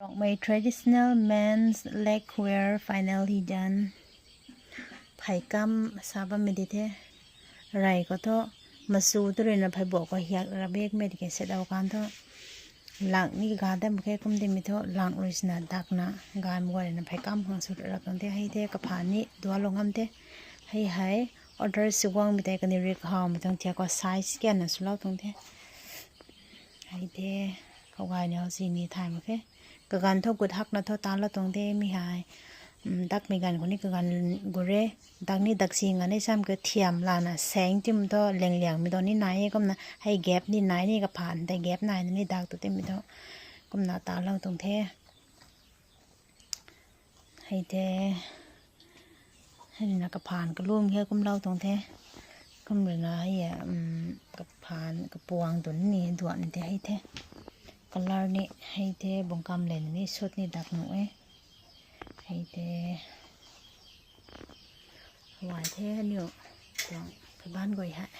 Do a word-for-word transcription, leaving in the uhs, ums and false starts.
Rongmei traditional men's leg wear finally done. Phey kam sa bammei di the. Rey khou thu masu tu ruina phey buak khou hiak ra bikmei di ke set out kan thu. Lang ni ga dam khe kum dimei thu lang rui sina dakna gaymei guay ruina phey kam khang sw rap tuang the. Hei the kaphan ni dualou ngam the. Hei hei order sw guangmei tei kaniw rui kahawmei tuang thiak khou size kianna swlou tuang the. Hei the, khou gay ni hou si ni thay mak khe. Kaganv thu gut hakna thu tanlou tuang the mi hei. Dakmei ganv khou ni kaganv gut re. Dak ni dak si nga ni sam ke thiam lana seng tim thu liangliangmei tuang ni nai e kumna hei gap ni nai ni kaphan tei gap naina ni dak tu timei thu. Kumna tanlou tuang the. Hei the, hei ruina kaphan kalum khe kumlou tuang the. Kum ruina hei, kaphan kapuang tu ni duan the hei the. Color ni hei the, bungkam le ni suit ni dak nuh e. Hei the, huay the aniu tuang kabanc guay hei.